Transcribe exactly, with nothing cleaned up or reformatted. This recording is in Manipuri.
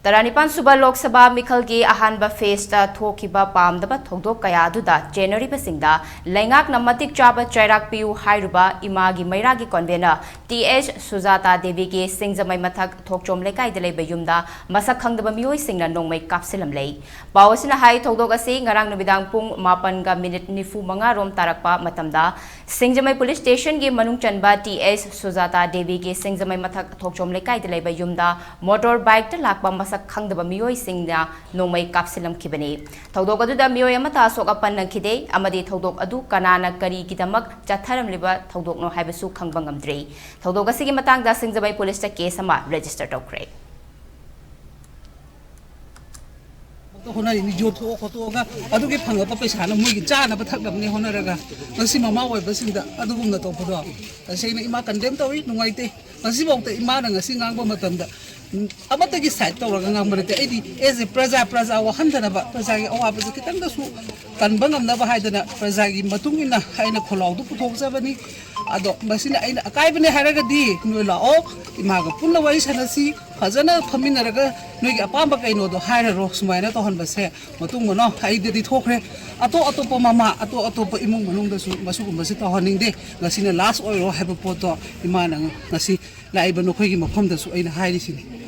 ꯇꯔꯥꯅꯤꯄꯥꯟ ꯁꯨꯕ ꯂꯣꯛ ꯁꯚꯥ ꯃꯤꯈꯜꯒꯤ ꯑꯍꯥꯟꯕ ꯐꯦꯁꯇ ꯊꯣꯛꯈꯤꯕ ꯄꯥꯝꯗꯕ ꯊꯧꯗꯣꯛ ꯀꯌꯥ ꯑꯗꯨꯗ ꯆꯦꯟꯅꯔꯤꯕꯁꯤꯡꯗ ꯂꯩꯉꯥꯛꯅ ꯃꯇꯤꯛ ꯆꯥꯕ ꯆꯩꯔꯥꯛ ꯄꯤꯌꯨ ꯍꯥꯏꯔꯨꯕ ꯏꯃꯥꯒꯤ ꯃꯩꯔꯥꯒꯤ ꯀꯣꯟꯚꯦꯅꯔ ꯇꯤ ꯑꯦꯁ ꯁꯨꯖꯥꯇꯥ ꯗꯦꯕꯤꯒꯤ ꯁꯤꯡꯖꯃꯩ ꯃꯊꯛ ꯊꯣꯛꯆꯣꯝ ꯂꯩꯀꯥꯏꯗ ꯂꯩꯕ ꯌꯨꯝꯗ ꯃꯁꯛ ꯈꯪꯗꯕ ꯃꯤꯑꯣꯏꯁꯤꯡꯅ ꯅꯣꯡꯃꯩ ꯀꯥꯞꯁꯤꯜꯂꯝꯂꯦ꯫ ꯄꯥꯎ ꯑꯁꯤꯅ ꯍꯥꯏ, ꯊꯧꯗꯣꯛ ꯑꯁꯤ ꯉꯔꯥꯡ ꯅꯨꯃꯤꯗꯥꯡ ꯄꯨꯡ ꯃꯥꯄꯟꯒ ꯃꯤꯅꯤꯠ ꯅꯤꯐꯨ ꯃꯉꯥ ꯔꯣꯝ ꯇꯥꯔꯛꯄ ꯃꯇꯝꯗ ꯁꯤꯡꯖꯃꯩ ꯄꯨꯂꯤꯁ ꯁ꯭ꯇꯦꯁꯟꯒꯤ ꯃꯅꯨꯡ ꯆꯟꯕ ꯇꯤ ꯑꯦꯁ ꯁꯨꯖꯥꯇꯥ ꯗꯦꯕꯤꯒꯤ ꯁꯤꯡꯖꯃꯩ ꯃꯊꯛ ꯊꯣꯛꯆꯣꯝ ꯂꯩꯀꯥꯏꯗ ꯂꯩꯕ ꯌꯨꯝꯗ ꯃꯣꯇꯣꯔ ꯕꯥꯏꯛꯇ ꯂꯥꯛꯄ ꯃꯁꯛ ꯈꯪꯗꯕ ꯃꯤꯑꯣꯏꯁꯤꯡꯅ ꯅꯣꯡꯃꯩ ꯀꯥꯞꯁꯤꯜꯂꯝꯈꯤꯕꯅꯤ꯫ ꯊꯧꯗꯣꯛ ꯑꯗꯨꯗ ꯃꯤꯑꯣꯏ ꯑꯃꯠꯇ ꯑꯁꯣꯛ ꯑꯄꯟ ꯅꯪꯈꯤꯗꯦ ꯑꯃꯗꯤ ꯊꯧꯗꯣꯛ ꯑꯗꯨ ꯀꯅꯥꯅ ꯀꯔꯤꯒꯤꯗꯃꯛ ꯆꯠꯊꯔꯝꯂꯤꯕ ꯊꯧꯗꯣꯛꯅꯣ ꯍꯥꯏꯕꯁꯨ ꯈꯪꯕ ꯉꯝꯗ꯭ꯔꯤ꯫ ꯊꯧꯗꯣꯛ ꯑꯁꯤꯒꯤ ꯃꯇꯥꯡꯗ ꯁꯤꯡꯖꯃꯩ ꯄꯨꯂꯤꯁꯇ ꯀꯦꯁ ꯑꯃ ꯔꯦꯖꯤꯁꯇꯔ ꯇꯧꯈ꯭ꯔꯦ꯫ ꯍꯣꯠꯅꯔꯤꯅꯤ, ꯌꯣꯠꯊꯣꯛꯑ ꯈꯣꯠꯇꯣꯛꯑꯒ ꯑꯗꯨꯒꯤ ꯐꯪꯉꯛꯄ ꯄꯩꯁꯥꯅ ꯃꯣꯏꯒꯤ ꯆꯥꯅꯕ ꯊꯛꯅꯕꯅꯦ ꯍꯣꯠꯅꯔꯒ ꯉꯁꯤ ꯃꯃꯥ ꯑꯣꯏꯕꯁꯤꯡꯗ ꯑꯗꯨꯒꯨꯝꯅ ꯇꯧꯕꯗꯣ ꯇꯁꯦꯡꯅ ꯏꯃꯥ ꯀꯟꯗꯦꯝ ꯇꯧꯏ, ꯅꯨꯡꯉꯥꯏꯇꯦ꯫ ꯉꯁꯤꯐꯥꯎꯗ ꯏꯃꯥꯅ ꯉꯁꯤ ꯉꯥꯡꯕ ꯃꯇꯝꯗ, ꯎꯝ, ꯑꯃꯠꯇꯒꯤ ꯁꯥꯏꯠ ꯇꯧꯔꯒ ꯉꯥꯡꯕ ꯅꯠꯇꯦ꯫ ꯑꯩꯗꯤ ꯑꯦꯖ ꯑꯦ ꯄ꯭ꯔꯖꯥ, ꯄ꯭ꯔꯖꯥ ꯋꯥꯍꯟꯗꯅꯕ, ꯄ꯭ꯔꯖꯥꯒꯤ ꯑꯋꯥꯕꯁꯦ ꯈꯤꯇꯪꯗꯁꯨ ꯀꯟꯕ ꯉꯝꯅꯕ ꯍꯥꯏꯗꯅ ꯄ꯭ꯔꯖꯥꯒꯤ ꯃꯇꯨꯡ ꯏꯟꯅ ꯑꯩꯅ ꯈꯣꯜꯂꯥꯎꯗꯨ ꯄꯨꯊꯣꯛꯆꯕꯅꯤ꯫ ꯑꯗꯣ ꯃꯁꯤꯅ ꯑꯩꯅ ꯑꯀꯥꯏꯕꯅꯦ ꯍꯥꯏꯔꯒꯗꯤ ꯅꯣꯏ ꯂꯥꯛꯑꯣ, ꯏꯃꯥꯒ ꯄꯨꯟꯅ ꯋꯥꯔꯤ ꯁꯥꯟꯅꯁꯤ, ꯐꯖꯅ ꯐꯝꯃꯤꯟꯅꯔꯒ ꯅꯣꯏꯒꯤ ꯑꯄꯥꯝꯕ ꯀꯩꯅꯣꯗꯣ ꯍꯥꯏꯔꯔꯣ꯫ ꯁꯨꯃꯥꯏꯅ ꯇꯧꯍꯟꯕꯁꯦ ꯃꯇꯨꯡ ꯃꯅꯥꯎ ꯑꯩꯗꯗꯤ ꯊꯣꯛꯈ꯭ꯔꯦ꯫ ꯑꯇꯣꯞ ꯑꯇꯣꯞꯄ ꯃꯃꯥ, ꯑꯇꯣꯞ ꯑꯇꯣꯞꯄ ꯏꯃꯨꯡ ꯃꯅꯨꯡꯗꯁꯨ ꯃꯁꯤꯒꯨꯝꯕꯁꯦ ꯇꯧꯍꯟꯅꯤꯡꯗꯦ꯫ ꯉꯁꯤꯅ ꯂꯥꯁ ꯑꯣꯏꯔꯣ ꯍꯥꯏꯕ ꯄꯣꯠꯇꯣ ꯏꯃꯥꯅ ꯉꯁꯤ ꯂꯥꯛꯏꯕ ꯅꯈꯣꯏꯒꯤ ꯃꯐꯝꯗꯁꯨ ꯑꯩꯅ ꯍꯥꯏꯔꯤꯁꯤꯅꯤ꯫